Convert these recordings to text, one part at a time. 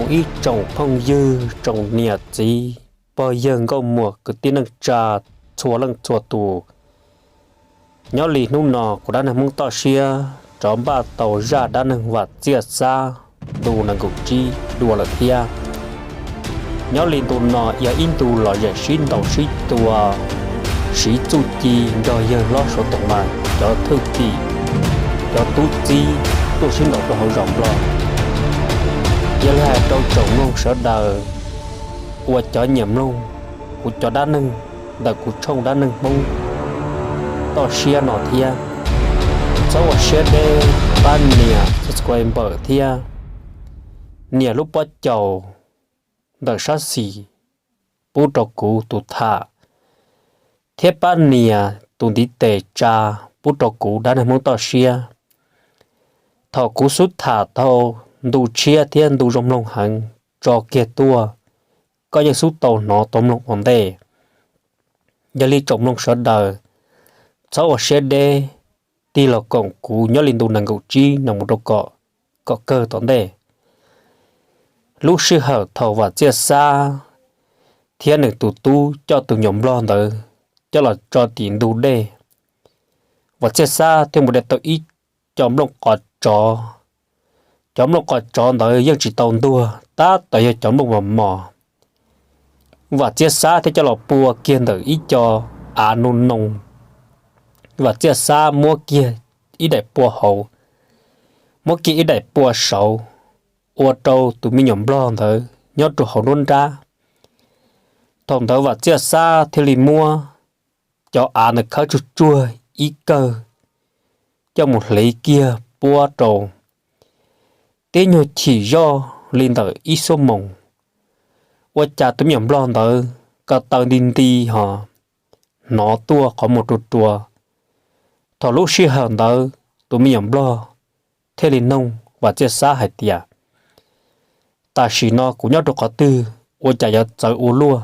Ib tsoom phooj ywg, tsoom niam txiv, pog yawg nkauj muam, kwv tij neej tsa txhua leej txhua tus, nyob li hnub no kuv dab neeg Hmoob toj siab rov npaj tau zaj dab neeg Vam Txiaj Xab ntu nees nkaum tsib dua lawm thiab. Nyob li ntu no yog ib ntu lom zem sib ntaus sib tua, siv txuj ci nrog yawg hlob Suav Toom Mas cov thwj tim, cov tub txib tuaj sib ntaus rau hauv zos Nplog. Yog li hais rau tsoom mloog sawv daws uas cov nyiam mloog kuv cov dab neeg ntawm kuv tshooj dab neeg Hmoob toj siab no thiab, txhob ua siab deb, pab nias subscribe thiab nias lub pob caus ntawm sab xis pub rau kuv tus tham, thiab pab nias tus ntiv tes tsa pub rau kuv dab neeg Hmoob toj siab. Thaum kuv xub tham tau ntu tshiab thiab ntu zoo mloog heev tso kiag tuaj, koj yeej xub tau hnov tau mloog ua ntej. Yog li tsoom mloog sawv daws, txhob ua siab deb, tig los koom kuv nyob li ntu nees nkaum tsib no mus rau kom, kom kawg tom ntej. Lub sij hawm thaum Vam Txiaj Xab thiab nws tus tub coj tus me nyuam nplog ntawd coj los tso tim ntug dej, Vam Txiaj Xab thiaj mus de tau ib co nplooj qos tsov. Cov nplooj qos tsov ntawd yeej tsis tau ntuag, tab tom yog cov nplooj mos mos. Vam Txiaj Xab thiaj coj los pua kiag ntawm ib co av noo noo. Vam Txiaj Xab muab kiag ib daim pua hauv, muab kiag ib daim pua saud, ua rau tus me nyuam nplog ntawd nyob rau hauv nruab nrab. Thaum ntawd Vam Txiaj Xab thiaj li muab cov av ntawd khawb tsuag tsuag ib kawg, coj mus hliv kiag puab rau. Tib nyuag chim zoj li ntawm ib xuab moos, ua cas tus me nyuam nplog ntawd ko taw nti nti ho hnov tuaj qhov muag rua rua. Thaum lub sij hawm ntawd tus me nyuam nplog thiaj li noog Vam Txiaj Xab hais tias, tam sim no kuv nyob rau qhov twg ua cas yuav txawv ua luaj?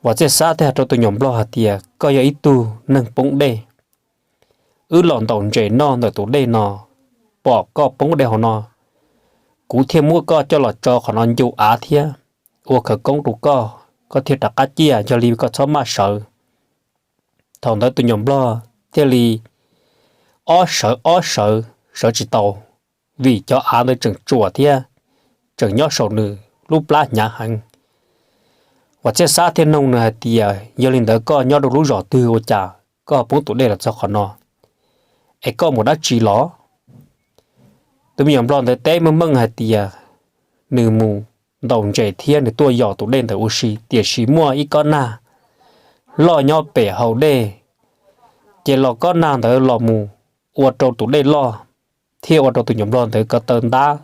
Vam Txiaj Xab thiaj hais rau tus me nyuam nplog hais tias, koj yog ib tug neeg poob dej. Wb los ntaus ntses noj ntawm tus dej no, pom koj poob dej hauv no, kuv thiaj muab koj coj los tso qhov no ncu av thiab ua khawv koob rau koj, koj thiaj rov qab ciaj, yog li koj txhob maj sawv. Thaum ntawd tus me nyuam nplog thiaj li ob sawv ob sawv sawv tsis tau, vim cov av ntawd tseem tsuam thiab tseem nyob saum nws lub plab hnyav heev. Vam Txiaj Xab thiaj noog nws hais tias, yog li ntawd koj nyob rau lub zos twg ua cas koj poob tus dej los txog qhov no, es koj mus dab tsi los? Tus me nyuam nplog ntawd teb meej meej hais tias, nws mus ntaus ntses thiab nws tuaj yos tus dej ntawd ua si, tiam sis muaj ib kob nag loj nyob pem hau dej, ces los kob nag ntawd los mus ua rau tus dej loj, thiaj ua rau tus me nyuam nplog ntawd ko taw ntab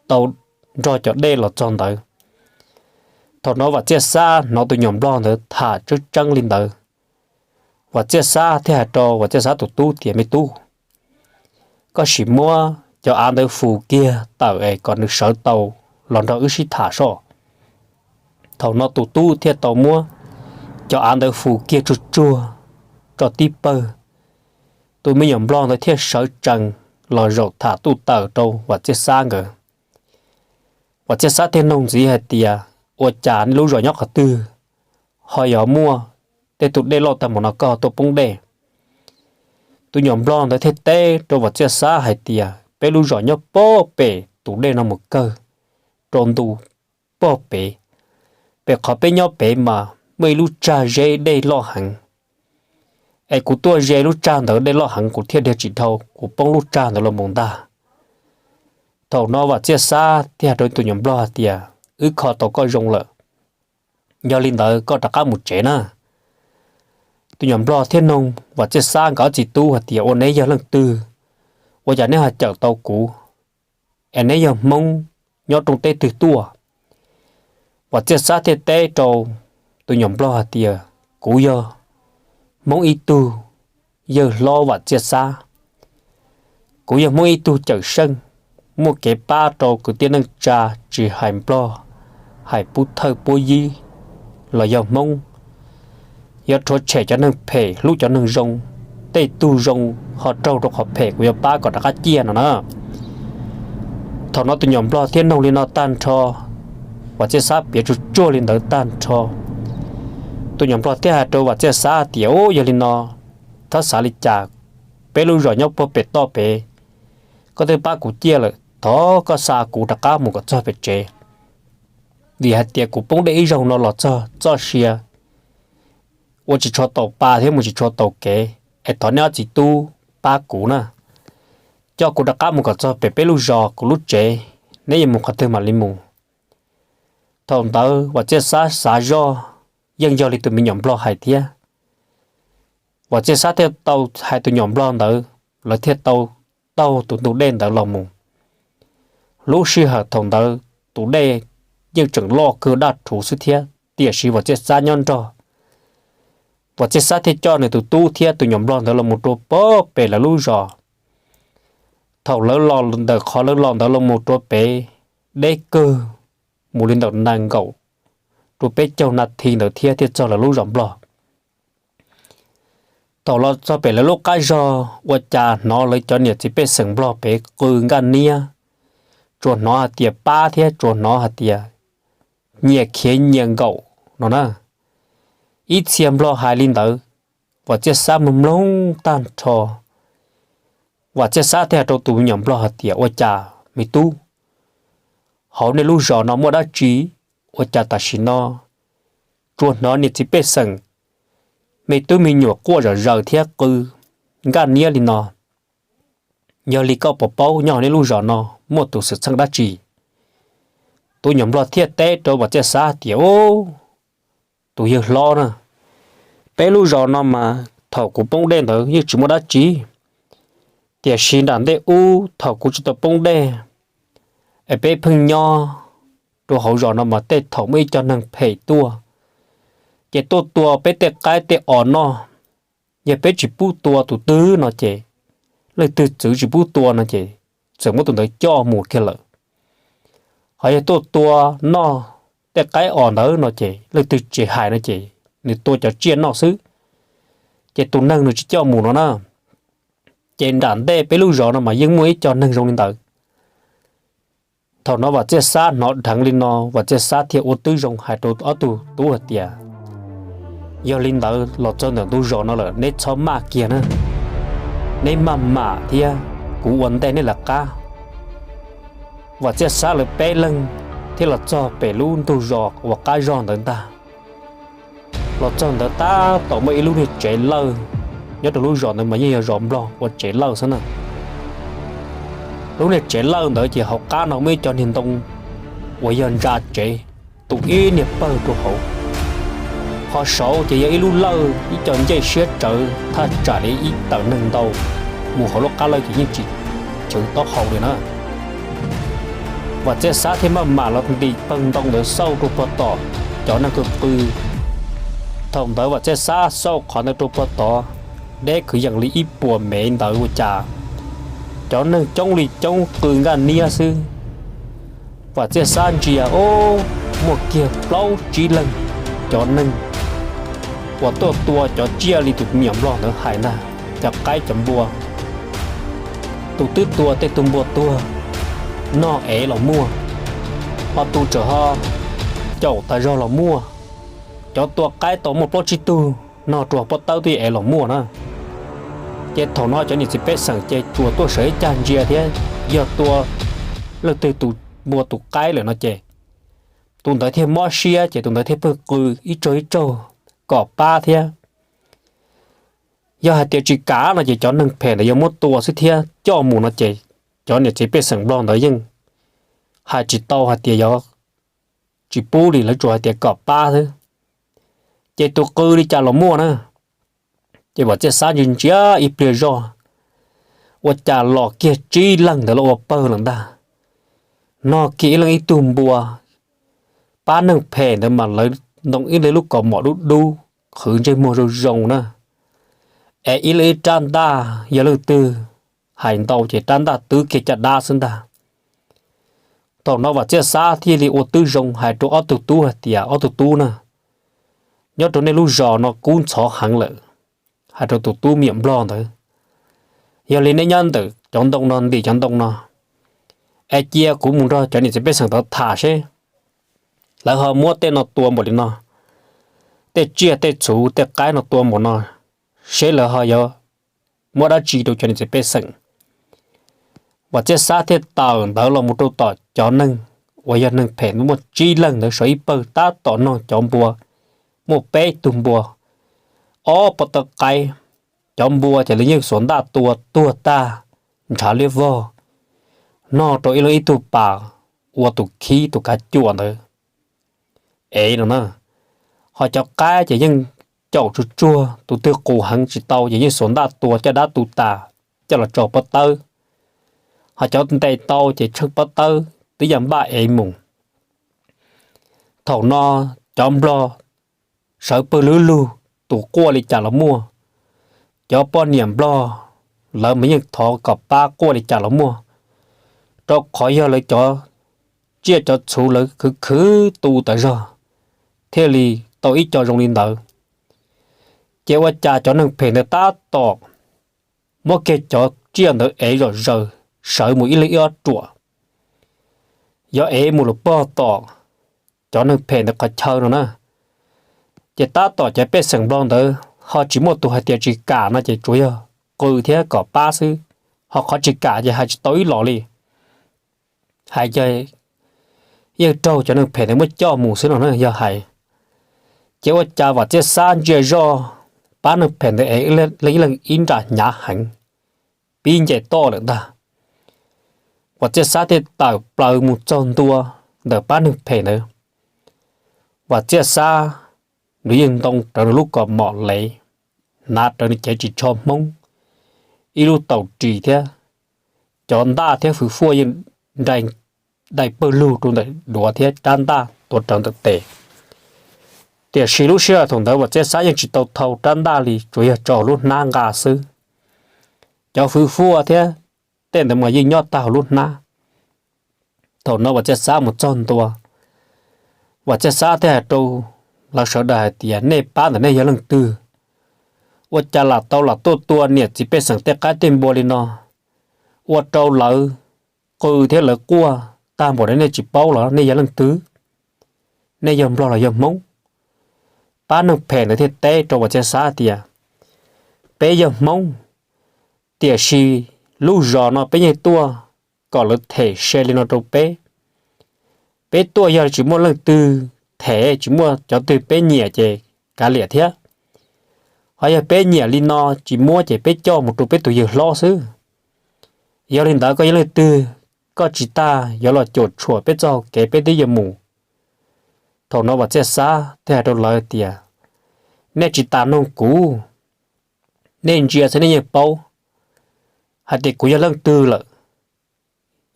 tau nrog cov dej los txog ntawd. Thaum no Vam Txiaj Xab hnov tus me nyuam nplog ntawd tham tseeb tseeb li ntawd, Vam Txiaj Xab thiaj hais rau Vam Txiaj Xab tus tub tias, me tub, koj sim muab cov av ntawd fus kiag tawm es kom nws sawv tau los nrog wb sib tham soj. Thaum no tus tub thiaj tau muab cov av ntawd fus kiag tsuag tsuag tso tib pawg, tus me nyuam nplog ntawd thiaj sawv tsees los zaum tham tuj tawm rau Vam Txiaj Xab nkawd. Vam Txiaj Xab thiaj noog ntxiv hais tias, ua cas nej lub zos nyob qhov twg ho yuav muaj tej tus dej loj tag npaum no koj tuaj poob dej? Tus me nyuam nplog ntawd thiaj teb rau Vam Txiaj Xab hais tias, peb lub zos nyob pob pem tus dej no mus kawg rau ntu pob pem, pem qhov peb nyob pem mas muaj ib lub tsag zeb dej loj heev, es kuv tuaj ze lub tsag ntawd dej loj heev kuv thiaj dhia tsis dhau, kuv poob lub tsag ntawd los mus ntag. Thaum no Vam Txiaj Xab thiaj hais rau tus me nyuam nplog hais tias, wb kho tau koj zoo lawm, yog li ntawd koj rov qab mus tsev na. Tus me nyuam nplog thiaj noog Vam Txiaj Xab nkawd ob txiv tub hais tias, ua neb yog leej twg, ua cas neb ho cawm tau kuv, es neb yog Hmoob nyob rooj teb twg tuaj? Vam Txiaj Xab thiaj teb rau tus me nyuam nplog hais tias, kuv yog Hmoob ib tug yawg hlob Vam Txiaj Xab, kuv yog Hmoob ib tug cawm seej, muaj kev pab rau kwv tij neej tsa, tsis hais nplog, hais pub thawj pub yib los yog Hmoob, yuav rhuav tshem cov neeg phem hlub cov neeg zoo, tej tug zoo ho raug rau qhov phem kuv yuav pab kom rov qab ciaj no na. Thaum no tus nyuam nplog thiaj noog li no tag nrho, Vam Txiaj Xab piav tsuag tsuag li ntawd tag nrho. Tus nyuam nplog thiaj hais rau Vam Txiaj Xab tias, Ub, yog li no, txhob xav li cas, peb lub zos nyob puag pem toj pem, koj twb pab kuv ciaj lawm, thov koj xa kuv rov qab mus kom txog pem tsev, vim hais tias kuv poob dej ib zaug no los txog txoj sia ua tsis tshua tau pa thiab mus tsis tshua tau kev, es thov neb ob txiv tub pab kuv na, coj kuv rov qab mus kom txog pem peb lub zos kuv lub tsev, neb yuav mus qhov twg mam li mus. Thaum ntawd Vam Txiaj Xab xav zoj, yeej yog li tus me nyuam nplog hais thiab. Vam Txiaj Xab thiaj tau hais tus nyuam nplog ntawd, lawv thiaj tau taug tus ntug dej ntawd los mus. Lub sij hawm thaum ntawd tus dej yeej tseem loj kawg daj rhuv xwb thiab, tiam sis Vam Txiaj Xab nyob nrog. Vam Txiaj Xab thiaj coj nws tus tub thiab tus nyuam nplog ntawd los mus rau puag pem lawv lub zos. Thaum lawv los ntawm qhov lawv los ntawd los mus rau pem, deb kawg, mus li ntawm nees nkaum rau peb caug nas this ntawd thiab thiaj txog lawv lub zos nplog. Thaum los txog pem lawv lub qab zog ua cas hnov lawv cov niam txiv pej xeem nplog pem qw nkaj niab, tsuas hnov hais tias pab thiab tsuas hnov hais tias nyias khiav nyias nkaum no na. Ib txhia nplog hais li ntawd, Vam Txiaj Xab mloog mloog tag nrho. Vam Txiaj Xab thiaj hais rau tus me nyuam nplog hais tias, Ua cas me tub, hauv nej lub zos no muaj dab tsi? Ua cas tam sim no tsuas hnov niam txiv pej xeem, me tub me nyuam quaj zom zaws thiab qw nkaj niab li no? Yog li koj puas paub nyob hauv nej lub zos no muaj tus xwm txheej dab tsi? Tus nyuam nplog thiaj teb rau Vam Txiaj Xab tias, Ub, tus yawg hlob na, peb lub zos no mas thaum kuv poob dej ntawd yeej tsis muaj dab tsi, tiam sis nram ntej ub thaum kuv tsis tau poob dej es peb pheej nyob rau hauv zos no mas tej thaum muaj ib co neeg phem tuaj, ces tuaj tua peb tej qaib tej os noj. Yog peb tsis pub tua tus twg no ces, leej twg txwv tsis pub tua no ces txawm muab tus ntawd coj mus kiag lawm. Ho yog tuaj tua noj tej qaib os ntawd no ces leej twg tsis hais no ces nws tua cov tsiaj noj xwb, ces tus neeg nws tsis coj mus no na. Ces nram ntej peb lub zos no mas yeej muaj ib co neeg zoo li ntawd. Thaum no Vam Txiaj Xab hnov dheev li no, Vam Txiaj Xab thiaj ua tib zoo hais rau ob tug tub hais tias, Yog li ntawd los txog ntawm ntug zos no lawm neb txhob maj kiag na, neb maj mam thiab kuv ua ntej neb lawv qab. Vam Txiaj Xab lawv peb leeg thiaj los txog pem lub ntug zos uas qab zog ntawd ntag. Los txog ntawd tab tom muaj ib lub niag tsev lawj, nyob rau lub zos ntawd mas yeej yog zos nplog ua tsev lawj xwb na. Lub niag tsev lawj ntawd ces hauv qab no muaj ib co niag ntoo uas yog ntsa tsev, tu ib niag pawg rau hauv. Qhov saud ces yog ib lub lawj ib co ncej siab tsawv thaj tsam li ib tawm neeg ntau, mus hauv lub qab lawj ces yeej tsis chwv taub hau li na. Vam Txiaj Xab thiaj maj mam los ntim pawg ntoo ntawd xauj rau puag tom cov neeg qw qw. Thaum ntawd Vam Txiaj Xab xauj qhov ntawd rau puag tod, deb kwv yees li ib puas mev ntawd ua cas cov neeg coob li coob qw nkaj niab xwb. Vam Txiaj Xab ntsia, o, muaj kiag plaub tsib leeg cov neeg uas tuaj tua cov tsiaj li tus me nyuam nplog ntawd hais ntag, cov qaib cov npua. Tus twb tua tej tug npua tuag noj ev los muaj, ho tus tseem ho caum tas zog los muaj. Cov tua qaib tau muaj plaub tsib tug noj rau pob tawb twb ev los muaj na. Ces thaum no cov niam txiv pej xeem ces tsuas tuaj sawv ib cag ntsia thiab, yog tua leej twg tus npua tus qaib lawm no ces tus ntawd thiaj mob siab ces tus ntawd thiaj pheej qw ib tsaug ib tsaug kom pab thiab. Yog hais tias tsis kam no ces cov neeg phem ntawd yuav muab tua xwb thiab coj mus no ces cov niam txiv pej xeem nplog ntawd yeej hais tsis tau hais tias yog tsis pub li, lawv tsuas hais tias kom pab xwb. Ces tus qw li cas los muaj na. Ces Vam Txiaj Xab ntsia ntsia ib pliag zoj, ua cas los kiag tsib leeg ntawd los ua pawg lawm ntag. Noj kiag ib leeg ib tug npua, pab neeg phem ntawd mas lawv ntoo ib leeg lub kaus mom dub dub, qhwv ntsej muag zoo zoo na, es ib leeg ib rab ntaj, yog leej twg hais ntau ces rab ntaj twb kiag caj dab xwb ntag. Thaum no Vam Txiaj Xab thiaj li ua tib zoo hais rau ob tug tub hais tias, Ob tug tub na, nyob rau nej lub zos no kub ntxhov heev lawm, hais rau tus tub me nyuam nplog ntawd, yog li neb nyob ntawm cov ntoo no ntim cov ntoo no, Es cia kuv mus nrog cov niam txiv pej xeem tod tham seb lawv ho muab tej no tua npaum li no, tej tsiaj tej txhu tej qaib no tua npaum no, seb lawv ho yuav muab dab tsi rau cov niam txiv pej xeem. Vam Txiaj Xab thiaj tawm ntawd los mus rau tom cov neeg uas yog neeg phem muaj tsib leeg ntawd sawv ib pawg tab tom nog cov npua, muaj peb tug npua, ob pob tawb qaib. Cov npua ces lawv yeej xuas ntaj tua tuag tag, ntshav liab vog, nog rau ib leeg ib tug pas ua tus khib tus kav cuam ntawd ev no na. Ho cov qaib ces yeej caum tsuag tsuag, tus twg qus heev tsis tau ces yeej xuas ntaj tua caj dab tu tas coj los tso pob tawb. Ho cov ntes tau ces tsheej pob tawb twb yam npaj ev mus. Thaum no cov nplog sawv pawg lug lug, tus quaj li cas los muaj. Cov poj niam nplog lawv mas yeej thov kom pab quaj li cas los muaj, rau qhov yog lawv cov tsiaj cov txhu lawv khwv khwv tu tas zog thiaj li tau ib co zoo li ntawd. Ces ua cas cov neeg phem ntawd tab tom muab kiag cov tsiaj ntawd ev zom zaws sawv mus ib leeg ib ob ruam, yuav ev mus los pog tom cov neeg phem ntawd qhov chaw no na. Ces tab tom cov pej xeem nplog ntawd ho tsis muaj tus hais tias tsis kam no ces tsuas yog qw thiab kom pab xwb, ho qhov tsis kam ces hais tsis tau ib los li. Hais ces yeej raug cov neeg phem ntawd muab coj mus xwb no na yog hais. Ces ua cas Vam Txiaj Xab ntsia zoj pab neeg phem ntawd ev leej ib leeg ib nra hnyav heev, pib nce toj lawm ntag. Vam Txiaj Xab thiaj tawm plaws mus txog ntua ntawm pab neeg phem ntawd. Vam Txiaj Xab nws yeej ntoo rawv nws lub kaus mom lev, hnav rawv nws cev ris tsho Hmoob, ib lub taus ris thiab cov ntaj thiab fwv fuaj yeej nrai dai pawg lug rau ntawm duav thiab rab ntaj tuav rawv ntawm tes. Tiam sis lub sij hawm thaum ntawd Vam Txiaj Xab yeej tsis tau thau rab ntaj li, tsuas yog tso lub hnab nqa xwb. Cov fwv fuaj thiab tej ntawd mas yeej nyob tag hauv lub hnab. Thaum no Vam Txiaj Xab mus txog ntua, Vam Txiaj Xab thiaj hais rau lawv sawv daws hais tias, nej pab ntawm nej yog leej twg? Ua cas lam tau lam tuaj tua niam txiv pej xeem tej qaib tej npua li no, ua rau lawv qw thiab lawv quaj tag npaum no nej tsis paub los nej yog leej twg? Nej yog nplog los yog Hmoob? Pab neeg phem ntawd thiaj teb rau Vam Txiaj Xab tias, peb yog Hmoob, tiam sis lub zos no peb yeej tuaj kom lawv them se li no rau peb. Peb tuaj yog tsis muaj leej twg them, tsis muaj cov twg peb nyiam ces kav liam thiab. Ho yog peb nyiam li no tsis muab ces peb coj mus rau peb tus yawg hlob xwb. Yog li ntawd koj yog leej twg, koj tsis tas yuav los cuam tshuam peb txoj hau kev peb twb yuav mus. Thaum no Vam Txiaj Xab thiaj hais rau lawv tias, nej tsis tas noog kuv, nej ntsia xwb nej yeej paub hais tias kuv yog leej twg lawm.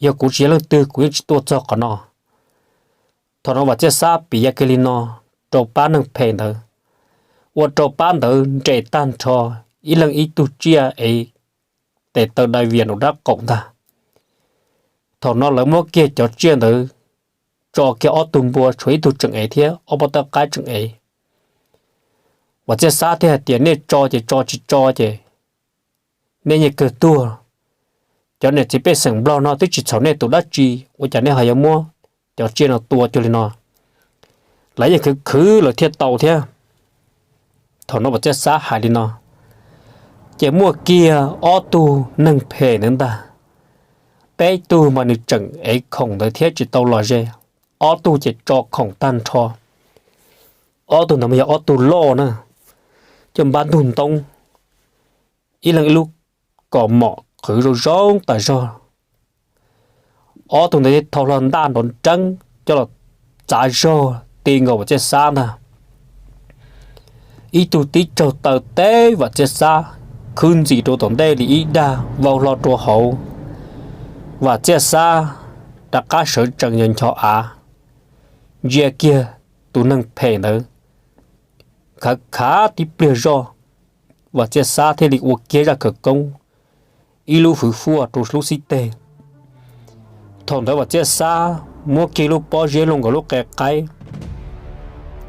Yog kuv tsis yog leej twg kuv yeej tsis tuaj txog qhov no. Thaum no Vam Txiaj Xab piav kiag li no rau pab neeg phem ntawd, ua rau pab ntawd nres tag nrho, ib leeg ib tug tsiaj ev tes taw dai vias nraum dab qaum ntag. Thaum no lawv muab kiag cov tsiaj ntawd tso kiag ob tug npua, tshuav ib tug tseem ev thiab ob pob tawb qaib tseem ev. Vam Txiaj Xab thiaj hais tias, nej tso ces tso, tsis tso ces nej yeej kawg tuag. Cov niam txiv pej xeem nplog no twb tsis txhaum nej tus dab tsi, ua cas nej ho yuav muab cov tsiaj no tua cuag li no? Lawv yeej khwv khwv lawv thiaj tau thiab. Thaum no Vam Txiaj Xab hais li no, ces muaj kiag ob tug neeg phem ntawd ntag, peb tug mas nws tseem ev khoom ntawd thiab tsis tau los ze, ob tug ces tso khoom tag nrho. Ob tug ntawd mas yog ob tug loj na, coj npab ntug ntoo, ib leeg ib lub kaus mom qhwv zoo zoo tas zog. Ob tug ntawd thiaj thau hlo ntaj nrov nreeb coj los txav zog ti nkaus Vam Txiaj Xab ntag. Ib tug tib tsaug taw teb Vam Txiaj Xab khwb ntxim rau tom ntej li ib dag vau hlo rau hauv. Vam Txiaj Xab rov qab sawv tsees yog ncho av, ntsia kiag tus neeg phem ntawd, khav khav tib pliag zoj, Vam Txiaj Xab thiaj li ua kiag zaj khawv koob, ib lub fwv fuaj rau lub xib teg. Thaum ntawd Vam Txiaj Xab muab kiag lub pob zeb loj nkaus lub qe qaib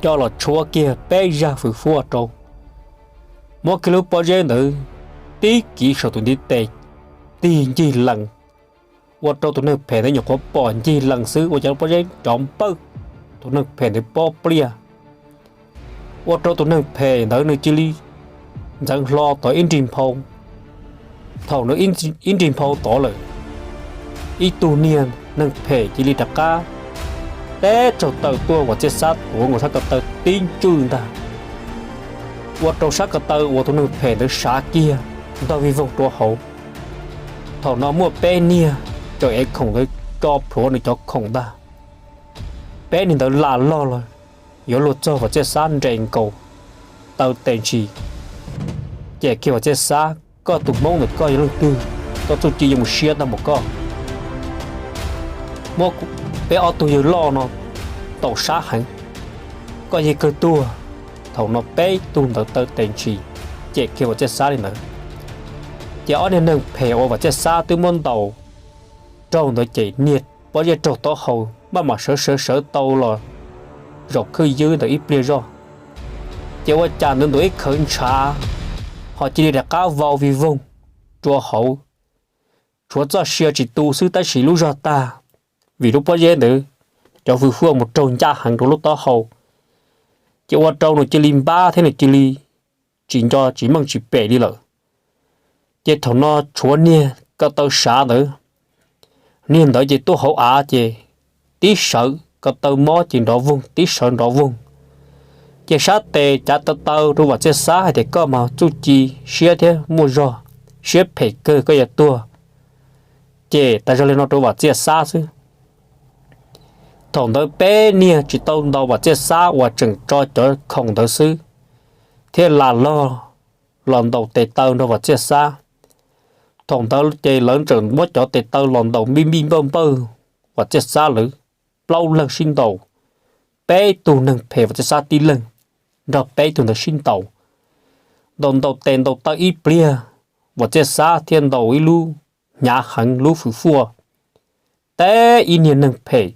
coj los tshuab kiag peb zaj fwv fuaj rau, muab kiag lub pob zeb ntawd tib kiv saum tus ntiv tes, tig ncig lees, Ua rau tus neeg phem ntawd nyuam qhuav pom ncig lees xwb ua cas lub pob zeb nrov npawj, tus neeg phem ntawd pob pliaj. Ua rau tus neeg phem ntawd nws cia li ntxeev hlo tod ib nrig nphau. Thaum nws ib nrig nphau tod lawm, ib tug niag neeg phem cia li rov qab teb raug taw tuaj Vam Txiaj Xab tuav nkaus sab ko taw tib ntswj ntag, ua rau sab ko taw uas tus neeg phem ntawd sav kiag ntog vij voog rau hauv. Thaum no muaj peb niag tseem ev khoom ntawd tso plhuav nws cov khoom ntag. Peb niag ntawd lam log los yuav luag txog Vam Txiaj Xab nres nkaus taw tes ntshis, cem kiag Vam Txiaj Xab, koj tus hmoob ntawm koj yog leej twg, koj txuj ci yuav mus siab ntag mas koj. Muab peb ob tug yawg loj no tau sab heev, koj yeej kawg tuag. Thaum no peb tug ntawd taw tes ntshis cem kiag Vam Txiaj Xab li ntawd. Ces ob niag neeg phem uas Vam Txiaj Xab twb muab ntaus raug ntawd ces niag pob zeb raug taub hau maj mam sawv sawv sawv tau los zaum khwj ywb ntawd ib pliag zoj. Ces ua cas ntawd ntuav ib khawv ntshav ho cia li rov qab vau vij voog rau hauv, tshuav txoj sia tsis tu xwb tab sis lub zog tag, vim lub pob zeb ntawd cov fwj huaj mus raug ncaj heev rau lub taub hau, ces ua rau nws cia li npab thiab nws cia li tsis nco tsis meej tsis pem li lawm. Ces thaum no tshuav niag ko taw sav ntawd, niag ntawd ces tuaj hauv av ces tib sawv ko taw mob ces nrov voog tib sawv nrov voog. Ces sab tes cav taw taw rau Vam Txiaj Xab hais tias koj mas txuj ci siab thiab muaj zog, siab phem kawg koj yuav tuag. Ces tas zog li no rau Vam Txiaj Xab xwb. Thaum ntawd peb niag tsis tau ntaus Vam Txiaj Xab uas tseem tso cov khoom ntawd xwb, thiaj lam log los ntaus tes taw nrog Vam Txiaj Xab. Thaum ntawd ces lawv tseem muab cov tes taw los ntaus npij npij npawj npawj Vam Txiaj Xab lawv plaub leeg sib ntaus, peb tug neeg phem Vam Txiaj Xab tib leeg nrog peb tug ntawd sib ntaus. Ntaus ntaus tes ntaus taw ib pliag, Vam Txiaj Xab thiaj ntaus ib lub hnyav heev lub fwj huaj teb ib niag neeg phem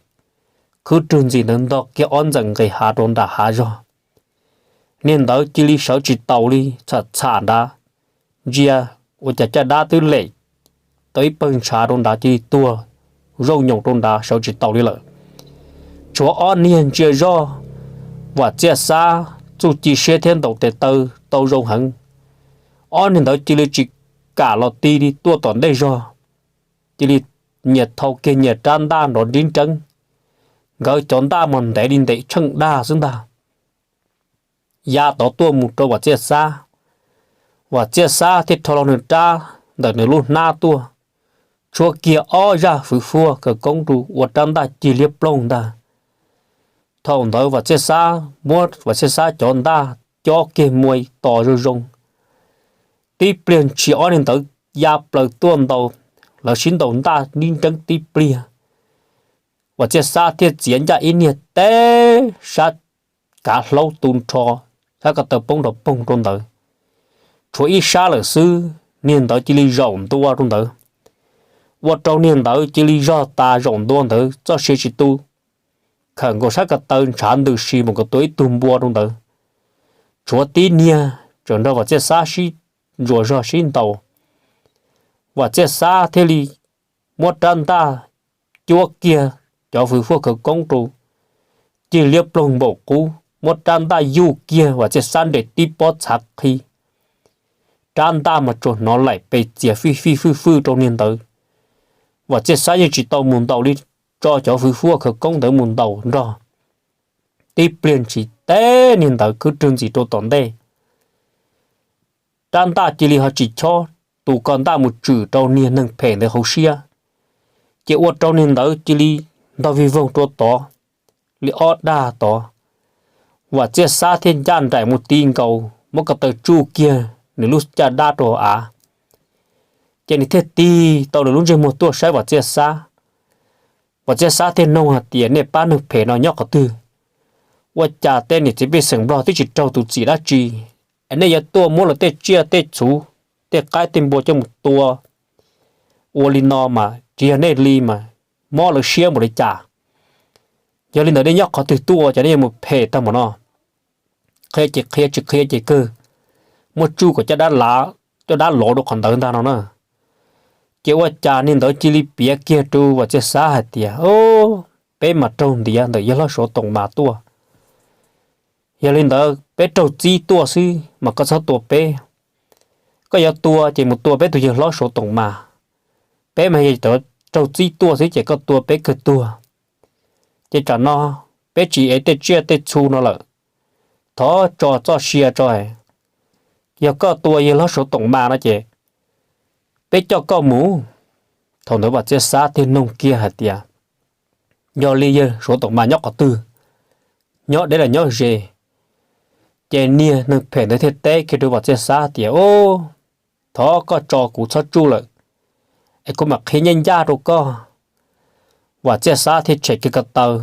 khwb rwg ntxim ntawd nto kiag ob ntxeem nqis hav rau nram hav zog. Niag ntawd cia li sawv tsis taus li, txham txham nrad, ntsia ua cas caj dab twb lem tau ib pawg ntshav rau nrad cia li tuag zaum nyoos rau nrad sawv tsis taus li lawm. Tshuav ob niag ntsia zoj Vam Txiaj Xab txuj ci siab thiab ntaus tes taw tau zoo heev, ob niag ntawd cia li tsis kam los ti li tuaj tom ntej zog, cia li nyias thau kiag nyias rab ntaj nrov nrib nreeb. Nkawd cov ntaj mas ntev li ntev tsheej dag xwb ntag, ya tod tuaj mus rau Vam Txiaj Xab. Vam Txiaj Xab thiaj rho los nws rab ntawm nws lub hnab tuaj, tshuab kiag ob zaj fwv fuaj khawv koob rau ua rab ntaj cig liab ploog ntag. Thaum ntawd Vam Txiaj Xab muab Vam Txiaj Xab cov ntaj cob kiag muaj tos zoo zoo, tib pliag ntshis ob niag ntawd ya plaws tuaj ntaus, lawv sib ntaus ntaj nrib nreeb tib pliag. Vam Txiaj Xab thiaj txiav ncaj ib niag teb sab kav hlaub tu nrho, sab ko taw poob nrov poog rau ntawd. Tshuav ib sab lawm xwb, niag ntawd cia li zaum ntua rau ntawd, ua rau niag ntawd cia li zog tas zaum ntua ntawd txoj sia tsis tu, khawm nkaus sab ko taw ntshav ntws si mus kom tua ib tug npua rau ntawd. Tshuav tib niag tseem nrog Vam Txiaj Xab sib ntsuas zog sib ntaus, Vam Txiaj Xab thiaj li muab rab ntaj cuab kiag cov fwv fuaj khawv koob rau, cig liab ploog npaum qub, muab rab ntaj yuj kiag Vam Txiaj Xab nres tib pob txhav qhi. Rab ntaj mas tsuas hnov laim pes txias fij fij fwj fwj rau niag ntawd. Vam Txiaj Xab yeej tsis tau mus ntaus li, tso cov fwv fuaj khawv koob ntawd mus ntaus nrog, tib pliag ntshis teb niag ntawd khwb rwg ntxim rau tom ntej. Rab ntaj cia li ho tsis chob, tus ko ntaj mus tswm rau niag neeg phem ntawd hauv siab, ces ua rau niag ntawd cia li ntog vij voog rau tod li ob dag tod. Vam Txiaj Xab thiaj ncaj nraim mus ti nkaus, muab ko taw tsuj kiag nws lub caj dab rau hauv av, ces nws thiaj tig tau nws lub ntsej muag tuaj saib Vam Txiaj Xab. Vam Txiaj Xab thiaj nug hais tias, nej pab neeg phem no nyob qhov twg? Ua cas tej niam txiv pej xeem Nplog twb tsis raug tus txim dab tsi, es nej yuav tuaj muab lawv tej tsiaj tej txhu, tej qaib tej npua coj mus tua ua li no mas tsis yog nej li mas, mob lawv siab npaum li cas? Yog li ntawd nej nyob qhov twg tuaj, cas nej yuav mus phem tag npaum no? Qhia ces qhia, tsis qhia ces kawg, muab tsuj kom caj dab lov rau qhov ntawd ntag no na. Ces ua cas niag ntawd cia li piav kiag rau Vam Txiaj Xab hais tias, Peb mas raug ntiav ntawm yawg hlob Suav Toom Mas tuaj. Yog li ntawd peb raug txib tuaj xwb mas koj txhob tua peb. Koj yuav tua ces mus tua peb tus yawg hlob Suav Toom Mas. Peb mas yog raug txib tuaj xwb ces koj tua peb kawg tuag. Ces tsam no peb tsis ev tej tsiaj tej txhu no lawm, thov tso txoj sia tso. Yog koj tua yawg hlob Suav Toom Mas no ces peb coj koj mus. Thaum ntawd Vam Txiaj Xab thiaj noog kiag hais tias, Yog li yawg Suav Toom Mas nyob qhov twg, nyob deb los nyob ze? Ces niag neeg phem ntawd thiaj teb kiag rau Vam Txiaj Xab tias, Thov koj tso kuv txhob tsuj lawm, es kuv mam qhia ncaj ncaj rau koj. Vam Txiaj Xab thiaj tshem kiag ko taw,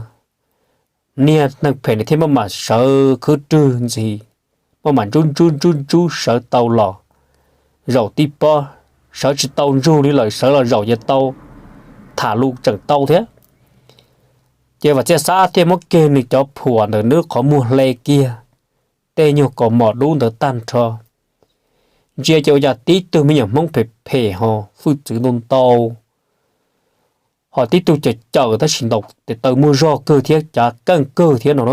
niag neeg phem ntawd thiaj maj mam sawv khwb rwg ntxhi, maj mam ntsub ntsub ntsub ntsub sawv tau los zaum tib pob, sawv tsis tau ntsug li lawm, sawv los zaum ces tau, tham lus tseem tau thiab. Ces Vam Txiaj Xab thiaj muab kiag nws cov phuam ntawm nws qhov muag hle kiag, tej nyuag kaus mom dub ntawd tag nrho. Ntsia ces ua cas tib tug me nyuam Hmoob phem phem ho hwj txwv ntau ntau, ho tib tug cawm cawm tab sis ntaus tes taw muaj zog kawg thiab cav keej kawg thiab no,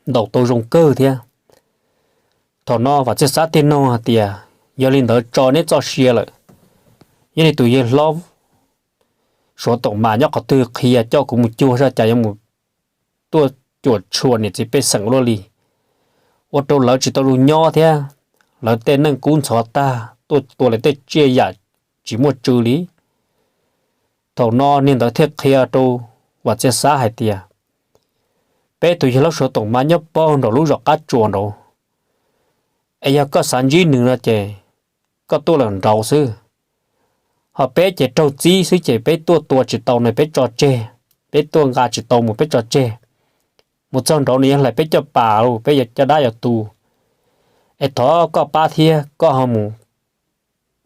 ntaus tau zoo kawg thiab. Thaum no Vam Txiaj Xab thiaj nug hais tias, Yog li ntawd tso neb txoj sia lawm, yog li tus yawg hlob Suav Toom Mas nyob qhov twg qhia coj kuv mus cuag, saj cas yuav mus tuaj cuam tshuam niam txiv pej xeem luaj li, ua rau lawv tsis tau zoo nyob thiab, lawv tej neej kub ntxhov tag, tuaj tua lawv tej tsiaj yam tsis muaj tsw li. Thaum no niag ntawd thiaj qhia rau Vam Txiaj Xab hais tias, Peb tus yawg hlob Suav Toom Mas nyob pag nraum lub zos qab tsuas nraud, es yog koj xav ntsib nws no ces koj tuaj lawm nraud xwb. Ho peb ces raug txib xwb ces peb tuaj tua tsis tau nws peb tso tseg, peb tuaj nqa tsis tau mus peb tso tseg. Mus txog nraud nws yuav hlais peb caj pas los peb yuav caj dab yuav tu. Es thov koj pab thiab koj ho mus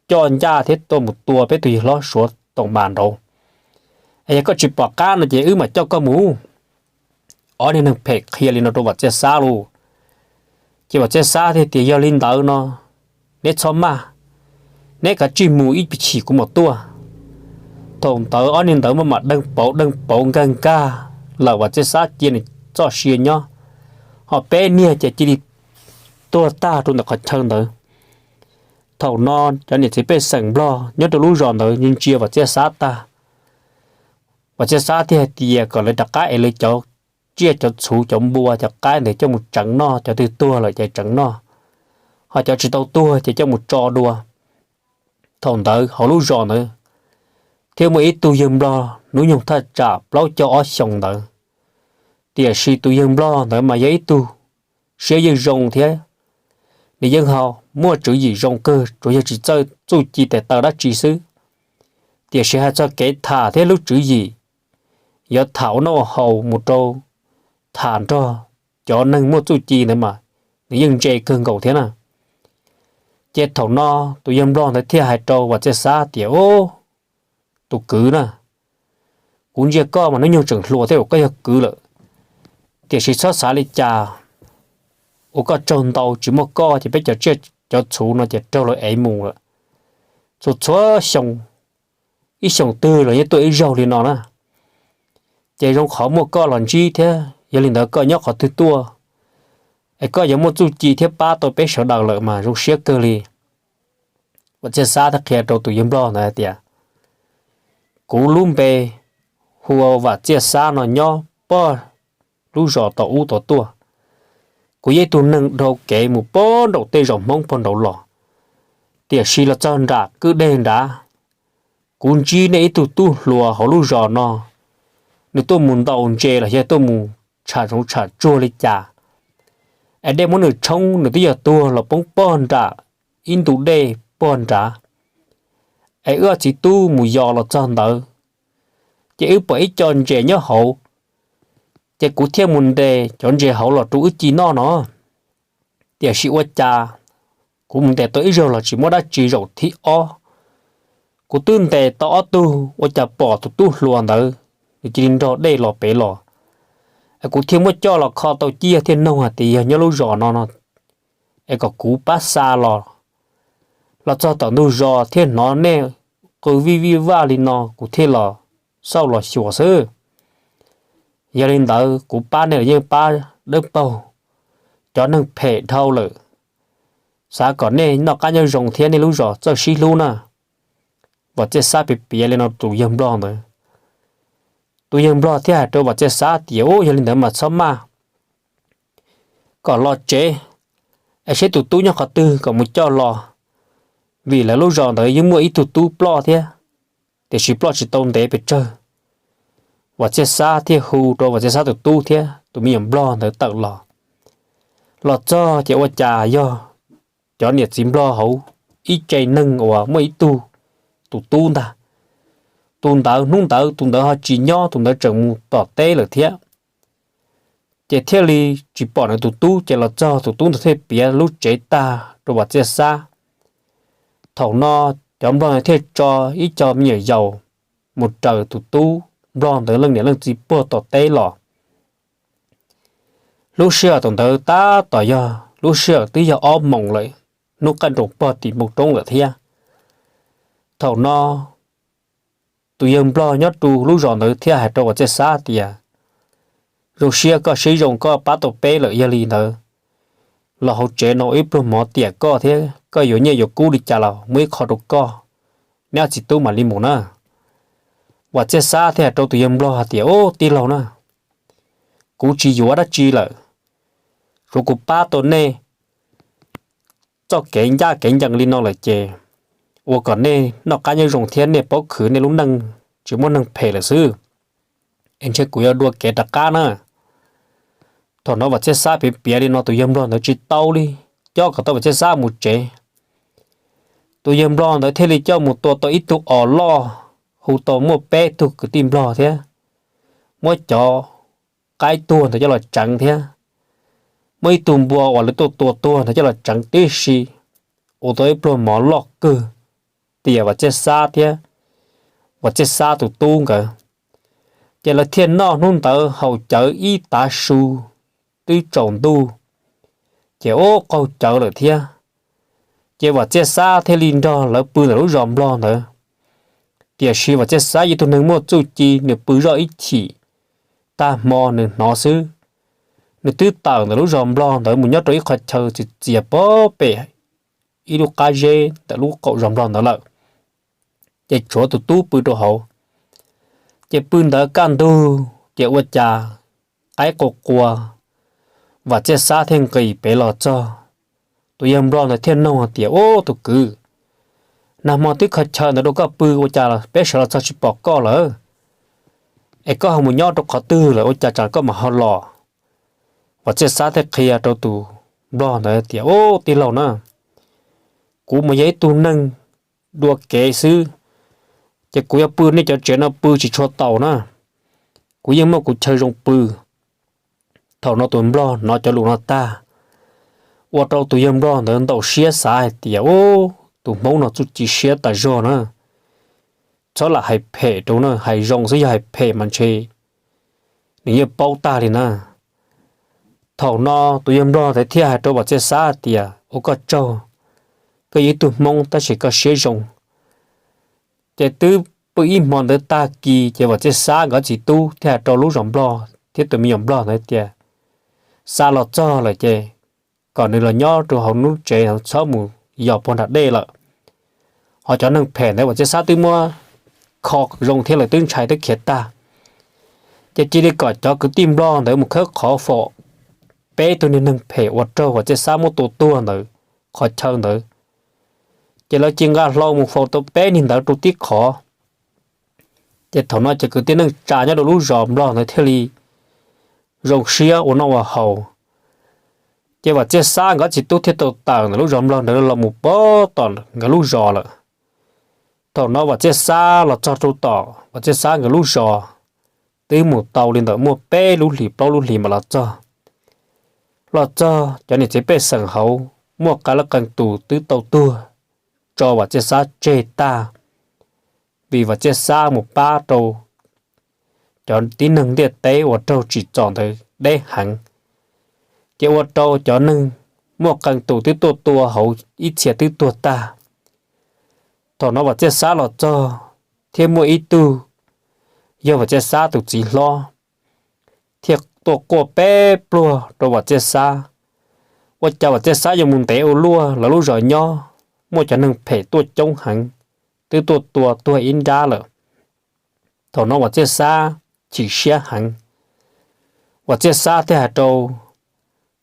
coj ncaj thiab tuaj mus tua peb tus yawg hlob Suav Toom Mas nraud. Es yog koj tsis pom qab no ces wb mam coj koj mus. Ob niag neeg phem qhia li no rau Vam Txiaj Xab lauj. Ces Vam Txiaj Xab thiaj tias, Yog li ntawd no neb txhob maj, neb kav tsij mus ib chim kuv mam tuaj. Thaum ntawd ob niag ntawd maj mam deeg pauv deeg pauv nkag nkag lawm, Vam Txiaj Xab cia nws txoj sia nyob, ho peb niag ces cia li tuag tag rau ntawm qhov chaw ntawd. Thaum no cov niam txiv pej xeem Nplog nyob rau lub zos ntawd ntsia Vam Txiaj Xab tag, Vam Txiaj Xab thiaj hais tias kom lawv rov qab es lawv cov tsiaj cov txhu cov npua cov qaib ntawd coj mus tseev noj, cov twg tuag lawm ces tseev noj, ho cov tsis tau tuag ces coj mus tso dua. Thaum ntawd hauv lub zos ntawd thiaj muaj ib tug yawg Nplog hnub nyoog thaj tsam plaub caug ob xyoos ntawd, tiam sis tus yawg Nplog ntawd mas yog ib tug siab yeej zoo thiab nws yeej ho muaj tswv yim zoo kawg, tsuas yog tsis txawj txuj ci tes taw dab tsi xwb. Tiam sis hais txog kev tham thiab lub tswv yim yuav tham ua noj ua haus mus rau tham nrog cov neeg muaj txuj ci ntawd mas nws yeej ntse kawg nkaus thiab na. Ces thaum no tus yawg Nplog ntawd thiaj hais rau Vam Txiaj Xab tias, Ub, tus kwv na, kuv ntsia koj mas hnub nyoog tseem hluas thiab, koj yog kwv lawm, tiam sis txhob xav li cas uas koj tsaug ntau, tsis muaj koj ces peb cov tsiaj cov txhu no ces raug lawv ev mus lawm. Txhua txhua xyoo, ib xyoos twg los yeej tuaj ib zaug li no na. Ces zoo qhov muaj koj los ntsib thiab, yog li ntawd koj nyob qhov twg tuaj es koj yuav muaj txuj ci thiab pab tau peb sawv daws lawm mas zoo siab kawg li. Vam Txiaj Xab thiaj qhia rau tus yawg Nplog ntawd hais tias, Kuv lub npe hu ua Vam Txiaj Xab no, nyob pog lub zos tom ub tom tuaj. Kuv yog ib tug neeg dhau kev mus pog nraum tej zos Hmoob pog nraud los, tiam sis los txog nram kwj deg nrad, kuv ntsib nej ib tug tub hluas hauv lub zos no, nws tuaj mus ntaus ntses los yog tuaj mus tsham zoov tsham tsuag li cas, es dej muab nws tshoob, nws twb yog tuag los poob pog nram ib ntu dej pog nrad. Es wb txiv tub mus yos los txog ntawd, ces wb pom ib co ntses nyob hauv, ces kuv thiaj mus ntes cov ntses hauv los rau wb ci noj no. Tiam sis ua cas kuv mus ntes tau ib zaug los tsis muaj dab tsi, zaum thib ob kuv twb ntes tau ob tug, ua cas pom tus tub hluas ntawd nws cia li nrog dej los pem los. Es kuv thiaj muab coj los kho tau ciaj thiaj noog hais tias yog nyob lub zos no no, es kom kuv pab xa los. Los txog tom ntug zos thiaj hnov nej qw vij vij vaj li no kuv thiaj los xauj los xyuas xwb. Yog li ntawd kuv pab nej los yeej pab dawb paug, cov neeg phem dhau lawm, xav kom nej noj qab nyob zoo thiab nej lub zos txawj sib hlub na. Vam Txiaj Xab piav piav li no tus yawg nplog ntawd. Tus yawg nplog thiaj hais rau Vam Txiaj Xab tias, Ub, yog li ntawd mas txhob maj, kom los tsev es seb tus tub nyob qhov twg kom mus coj los, vim lawv lub zos ntawd yeej muaj ib tug tub ploj thiab, tiam sis ploj tsis tau ntev pes tsawg. Vam Txiaj Xab thiaj hu rau Vam Txiaj Xab tus tub thiab tus me nyuam nplog ntawd tawm los. Los txog ces ua cas yog cov niam txiv nplog hauv ib tse neeg uas muaj ib tug tus tub ntag. Tus ntawd hnub ntawd tus ntawd ho tsis nyob, tus ntawd tseem mus tom teb lawm thiab. Ces thiaj li tsis pom nws tus tub, ces los txog tus tub ntawd thiaj piav lub tsev tag rau Vam Txiaj Xab. Thaum no cov nplog ntawd thiaj tso ib co me nyuam yaus mus raws tus tub nplog ntawd leej niam leej txiv puag tom teb los. Lub sij hawm thaum ntawd tab tom yog lub sij hawm twb yog ob moos lawm, hnub qaij nroos pog tim npoo roob lawm thiab. Thaum no tus yawg nplog nyob rau lub zos ntawd thiaj hais rau Vam Txiaj Xab tias, Zoo siab koj siab zoo koj pab tau peb lawm, yog li ntawd los hauv tsev no ib pluag mov tiam koj thiab koj yuav nyiaj yuav kub li cas los muaj ib qho rau koj, neb txiv tub mam li mus na. Vam Txiaj Xab thiaj hais rau tus yawg nplog hais tias, Ub, tij laug na, kuv tsis yuav dab tsi lawm, tsuav kuv pab tau nej txoj kev ncaj kev ncees li no lawm ces ua kom nej noj qab nyob zoo thiab nej paub khwv nej lub neej, tsis muaj neeg phem lawm xwb. Es ntshe kuv yuav dua kev rov qab na. Thaum no Vam Txiaj Xab piav piav li no tus yawg nplog ntawd tsis tau li, coj kom tau Vam Txiaj Xab mus tsev. Tus yawg nplog ntawd thiaj li coj mus tua tau ib tug os loj, hu tau muaj peb tug kwv tij nplog thiab, muab cov qaib tuag ntawd coj los tseev thiab, muab ib tug npua uas lawv tuaj tua tuag ntawd coj los tseev tib si, ua tau ib pluag mov loj kawg tiam Vam Txiaj Xab thiab Vam Txiaj Xab tus tub nkawd. Ces lawv thiaj noj hnub ntawd haus cawv ib tav su twb tsaus ntuj, ces ub qaug cawv lawm thiab. Ces Vam Txiaj Xab thiaj li nrog lawv pw ntawm lub zos nplog ntawd. Tiam sis Vam Txiaj Xab yog ib tug neeg muaj txuj ci, nws pw zoj ib chim, tag hmo nws hnov xwb, nws twb tawm ntawm lub zos nplog ntawd mus nyob rau ib qho chaw txias txias pem ib lub qab zeb ntawm lub qaum zos nplog ntawd lawm. Ces tshuav tus tub pw rau hauv. Ces pw ntawd kaj ntug ces ua cas qaib qua qua, Vam Txiaj Xab thiaj nqis pem los txog. Tus yawg nplog ntawd thiaj nug hais tias, Ub, tus kwv, nag hmo twb kho chaw ntawd rau koj pw, ua cas peb sawv los txog tsis pom koj lawm? Es koj ho mus nyob rau qhov twg lawm ua cas tsam koj mam ho los? Vam Txiaj Xab thiaj qhia rau tus nplog ntawd tias, Ub, tij laug na, kuv mas yog ib tug neeg dua kev xwb, ces kuv yuav pw nej cov tsev no pw tsis tshua tau na. Kuv yeej muaj kuv chaw zoo pw. Thaum no tus nplog hnov cov lus no tag, ua rau tus yawg nplog ntawd ntaus siab xav hais tias, Ub, tus hmoob no txuj ci siab tas zog na, txhob lam hais phem rau na, hais zoo xwb, yog hais phem mas ntshe nws yeej paub tag li na. Thaum no tus yawg nplog ntawd thiaj hais rau Vam Txiaj Xab hais tias, Ua koj tsaug, koj yog ib tug hmoob tab sis koj siab zoo. Ces twb pw ib hmo ntawd tag kis ces Vam Txiaj Xab nkawd txiv tub thiaj hais rau lub zos nplog thiab tus me nyuam nplog ntawd tias, Xab los txog lawm ces kom nws los nyob rau hauv lub tsev, txhob mus yos puag nram dej lawm. Ho cov neeg phem ntawd Vam Txiaj Xab twb muab kho zoo thiab lawm, twb ntshai twb khiav tag. Ces cia li kom cov kwv tij nplog ntawd mus khawb qhov faum peb tug niag neeg phem uas raug Vam Txiaj Xab muab tua tuag ntawd qhov chaw ntawd. Ces lawv cia nqa hlau mus faus tau peb niag ntawd rau tib qhov. Ces thaum no cov kwv tij neej tsa nyob rau lub zos nplog ntawd thiaj li zoo siab ua noj ua haus. Ces Vam Txiaj Xab nkawd txiv tub thiaj tau tawm ntawm lub zos nplog ntawd los mus pab tom nkawd lub zos lawm. Thaum no Vam Txiaj Xab los txog rau tom Vam Txiaj Xab nkawd lub zos, twb mus tau li ntawm muaj peb lub hlis plaub lub hlis mam los txog. Los txog cov niam txiv pej xeem hauv muaj qee leej qee tus twb tau tuag tso Vam Txiaj Xab tseg tag, vim Vam Txiaj Xab mus pab rau cov tib neeg ntiaj teb uas raug tsim txom ntawd deb heev. Ces ua rau cov neeg muaj qee tus twb tuaj tua hauv ib txhia twb tuag tag. Thaum no Vam Txiaj Xab los txog thiab muaj ib tug yog Vam Txiaj Xab tus txiv hlob thiaj tuaj quaj peb pluag rau Vam Txiaj Xab. Ua cas Vam Txiaj Xab yuav mus ntev ua luaj, lawv lub zos nyob muaj cov neeg phem tuaj coob heev, twb tuaj tua tuag ib nrab lawm. Thaum no Vam Txiaj Xab chim siab heev, Vam Txiaj Xab thiaj hais rau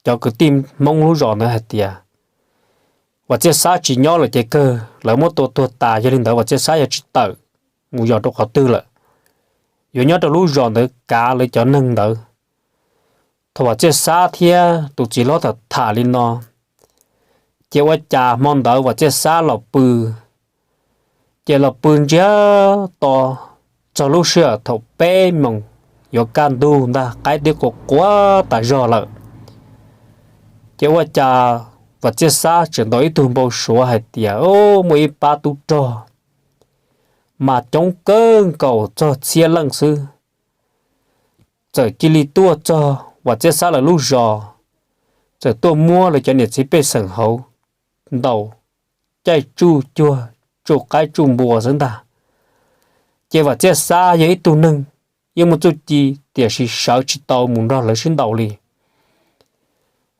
cov kwv tij Hmoob lub zos ntawd hais tias, Vam Txiaj Xab tsis nyob lawm ces kawg lawv muab tua tuag tas, yog li ntawd Vam Txiaj Xab yog tsis tawm mus yos rau qhov twg lawm, yuav nyob rau lub zos ntawd kav lawv cov neeg ntawd. Thaum Vam Txiaj Xab thiab tus txiv hlob tham tham li no, ces ua cas hmo ntawd Vam Txiaj Xab los pw, ces los pw ntsiag to txog lub sij hawm thaum peb moos yuav kaj ntug ntag, qaib twb qua quav tas zog lawm. Ces ua cas Vam Txiaj Xab tseem ntaus ib tug npau suav hais tias, o, muaj ib pab tub rog mas coob kawg nkaus txog txhiab leej xwb, txawm cia li tuaj txog Vam Txiaj Xab lawv lub zos, txawm tuaj muab lawv cov niam txiv pej xeem hauv ntaus caij tsuj cuag tsuj qaib tsuj npua xwb ntag. Ces Vam Txiaj Xab yog ib tug neeg yeej muaj txuj ci, tiam sis sawv tsis tau mus nrog lawv sib ntaus li.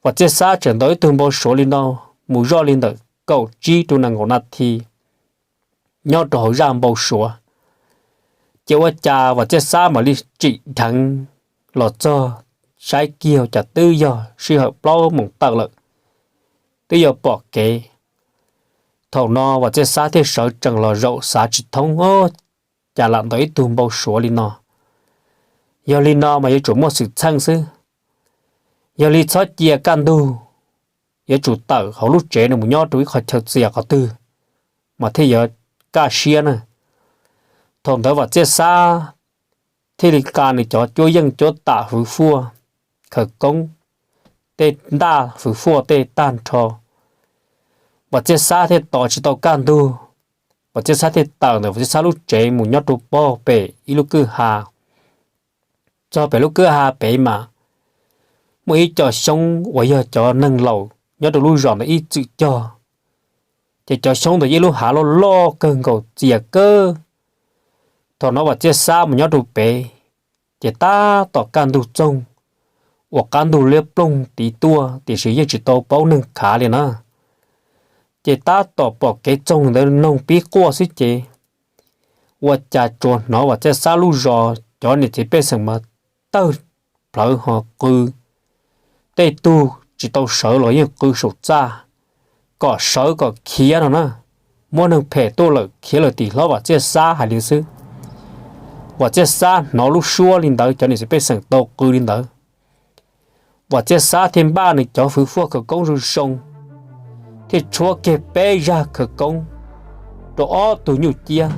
Vam Txiaj Xab tseem ntaus ib tug npau suav li no mus zoj li ntawm kaum tsib rau nees nkaum nas this nyob rau hauv zaj npau suav. Ces ua cas Vam Txiaj Xab mam li tsim dheev los txog, saib kiag cas twb yog sij hawm plaub moos tawm lawm, twb yuav pom kev. Thaum no Vam Txiaj Xab thiaj sawv tsees los zaum xav tsis thoob, o, cas lam ntaus ib tug npau suav li no. Yog li no mas yuav tsum muaj xwm txheej xwb. Yog li txhob cia kaj ntug, yuav tsum tawm hauv lub tsev no mus nyob rau ib qhov chaw txias qhov twg mas thiaj yuav kaj siab na. Thaum ntawd Vam Txiaj Xab thiaj li nqa nws cov cuab yeej cuab tam hwv fuaj khawv koob, tej ntaj hwv fuaj tej tag nrho. Vam Txiaj Xab thiaj tos tsis tau kaj ntug, Vam Txiaj Xab thiaj tawm ntawm Vam Txiaj Xab lub tsev mus nyob rau pog pem ib lub kwj ha. Txog pem lub kwj ha pem mas muaj ib co xyoob uas yog cov neeg laus nyob rau lub zos ntawd ib txwm cog, ces cov xyoob ntawd yeej lub hav loj loj kawg nkaus txias kawg. Thaum no Vam Txiaj Xab mus nyob rau pem, ces tab tom kaj ntug txoog, uas qab ntug liab ploog tid tuaj, tiam sis yeej tsis tau paub neeg khav li na. Ces tab tom pom kev txoog ntawd noog pib quaj xwb ces ua cas tsuas hnov Vam Txiaj Xab lub zos cov niam txiv pej xeem mas tawg plhawv ho qw, tej tug tsis tau sawv los yeej qw saum txaj kom sawv kom khiav no na, muab neeg phem tuaj lawm khiav lawm tim hlob Vam Txiaj Xab hais li xwb. Vam Txiaj Xab hnov lub suab li ntawd, cov niam txiv pej xeem tau qw li ntawd, Vam Txiaj Xab thiaj npaj nws cov hwv fuaj khawv koob zoo zoo, thiaj tshuab kiag peb zaj khawv koob rau ob tug nyuj ciab,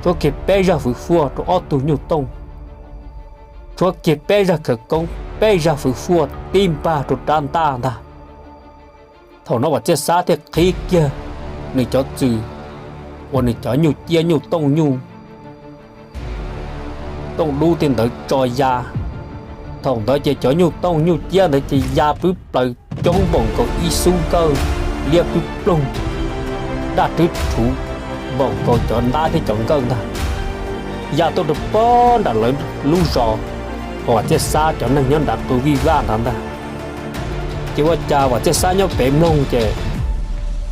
tshuab kiag peb zaj hwv fuaj rau ob tug nyuj tooj, tshuab kiag peb zaj khawv koob peb zaj hwv fuaj tib npag rau rab ntaj ntag. Thaum no Vam Txiaj Xab thiaj qhib kiag nws cov txwm uas nws cov nyuj ciab nyuj tooj nyuj tooj dub tej ntawd tso ya. Thaum ntawd ces cov nyuj tooj nyuj ciab ntawd ces ya pwb plaws coob npaum nkaus ib xub nkawj, liab pwb ploog, daj rwb rhuv npaum nkaus cov ntab thiab cov nkawj ntag, ya tuaj rau pob nram lawv lub zos uas Vam Txiaj Xab cov neeg nyob nrad qw vij vaj nrad ntag. Ces ua cas Vam Txiaj Xab nyob pem mloog ces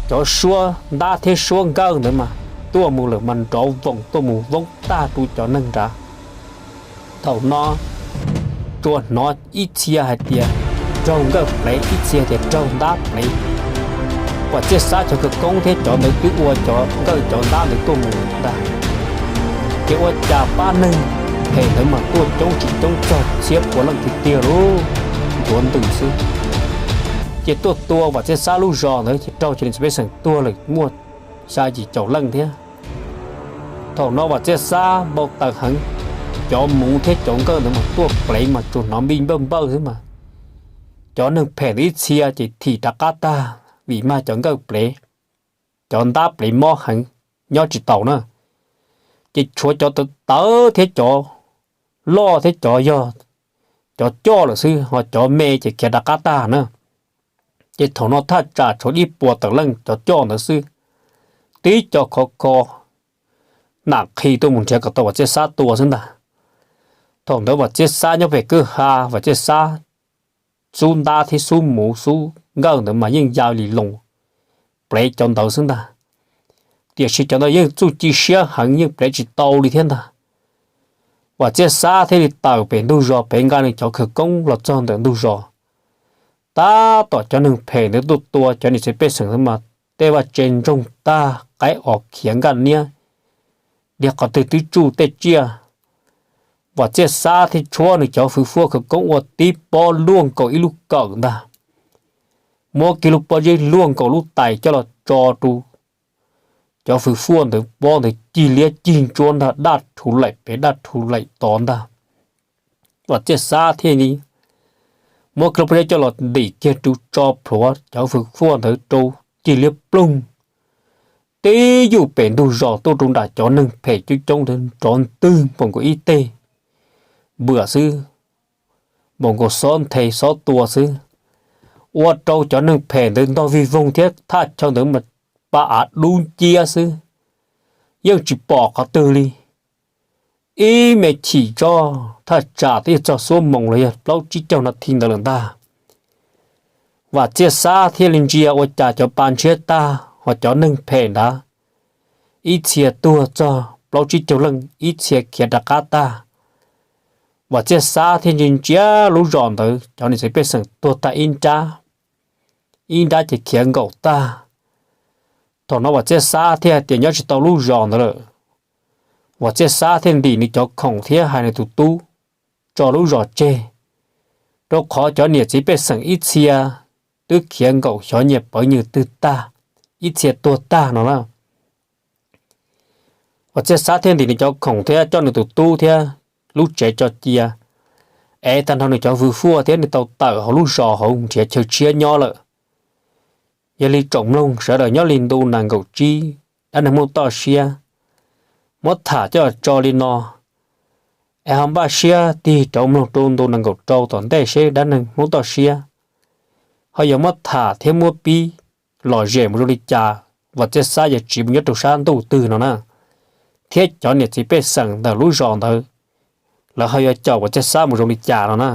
cov suab ntab thiab suab nkawj ntawd mas tuaj mus lawm mas nrov voos tuaj mus voob tag rau cov neeg nrad. Thaum no tsuas hnov ib txhia hais tias raug nkawj plev, ib txhia hais tias raug ntab plev. Vam Txiaj Xab cov khawv koob thiab cov ntawd twb ua cov nkawj cov ntab ntawd tuaj mus ntag. Ces ua cas pab neeg phem ntawd mas tuaj coob tsis coob txog txhiab pua leej tiag tiag lauj, ntuav ntws xwb. Ces tuaj tua Vam Txiaj Xab lub zos ntawd ces raug cov niam txiv pej xeem tuag lawm muaj xya yim caum leej thiab. Thaum no Vam Txiaj Xab npau taws heev, cov muv thiab cov nkawj ntawd mas tuaj plev mas tsuas hnov npij npawj npawj xwb mas. Cov neeg phem ntawd ib txhia ces thim rov qab tag vim mag cov nkawj plev, cov ntab plev mob heev, nyob tsis taus na. Ces tshuav cov tawv tawv thiab cov loj thiab cov yog cov coj lawm xwb, ho cov me ces khiav rov qab tag na. Ces thaum no thaj tsam tshuav ib puas tawm leej cov coj ntawd xwb. tib co khov kho nam qhi tuaj mus nrhiav kom tau Vam Txiaj Xab tua xwb ntag. Thaum ntawd Vam Txiaj Xab nyob pem kwj ha, Vam Txiaj Xab xub ntab thiab xub muv xub nkawj ntawd mas yeej ya li loos plev cov ntawd xwb ntag. Tiam sis cov ntawd yeej txuj ci siab heev, yeej plev tsis tau li thiab ntag. Vam Txiaj Xab thiaj li tawm pem ntug zos pem nqa nws cov khawv koob los txog ntawm ntug zos. Tab tom cov neeg phem ntawd tuaj tua cov niam txiv pej xeem mas tej vaj tse ntsoog tag, qaib os khiav nkaj niab, li qhov twg twb tsuj tej tsiaj. Vam Txiaj Xab thiaj tshuab nws cov fwv fuaj khawv koob ua tib pob luaj nkaus ib lub kawm ntag, muab kiag lub pob zeb luaj nkaus lub tais coj los tso rau cov fwv fuaj ntawd, pob ntawd cig liab cig ntsuab ntag, daj rhu laim pem daj rhu laim tod ntag. Vam Txiaj Xab thiaj li muab kiag lub pob zeb coj los ntim kiag rau tso plhuav cov fwv fuaj ntawd rau cig liab ploog. Tib yuj pem ntug zos tuaj rau nram cov neeg phem coob coob ntawd nrov ntwg npaum nkaus ib teg npwam xwb, npaum nkaus xob nthe xob tua xwb. Ua rau cov neeg phem ntawd ntog vij voog thiab thaj chaw ntawd mas pa av dub nciab xwb, yeej tsis pom qhov twg li. Ib me chim tso, thaj tsam twb yog txog xuab moos los yog plaub tsib caug nas this ntawd lawm ntag. Vam Txiaj Xab thiaj li ntsia ua cas cov pa ntshiab tag, ho cov neeg phem ntawd ib txhia tuag txog plaub tsib caug leej, ib txhia khiav rov qab tag. Vam Txiaj Xab thiaj ntsia ntsia lub zos ntawd, cov niam txiv pej xeem tuag tag ib nrab, ib nrab ces khiav nkaum tag. Thaum no Vam Txiaj Xab thiaj hais tias nyob tsis tau lub zos ntawd lawm. Vam Txiaj Xab thiaj ntim nws cov khoom thiab hais nws tus tub tso lub zos tseg, rau qhov cov niam txiv pej xeem ib txhia twb khiav nkaum xyov nyias pawv nyias twg tag, ib txhia tuag tag no na. Vam Txiaj Xab thiaj ntim nws cov khoom thiab coj nws tus tub thiab lub tsev tso cia, es tag nrho nws cov fwv fuaj thiab nws tau tawm hauv lub zos hauv nrhiav chaw tshiab nyob lawm. Yog li tsoom mloog sawv daws nyob li ntu nees nkaum tsib, dab neeg Hmoob toj siab, muab tham coj tso li no, es ho npaj siab tig rov mloog rau ntu nees nkaum rau tom ntej seb dab neeg Hmoob toj siab ho yuav muab tham thiab muab pib lom zem mus zoo li cas, Vam Txiaj Xab yuav tsiv mus nyob rau sab ntuj twg no na, thiab cov niam txiv pej xeem ntawm lub zos ntawd lawv ho yuav caum Vam Txiaj Xab mus zoo li cas no na.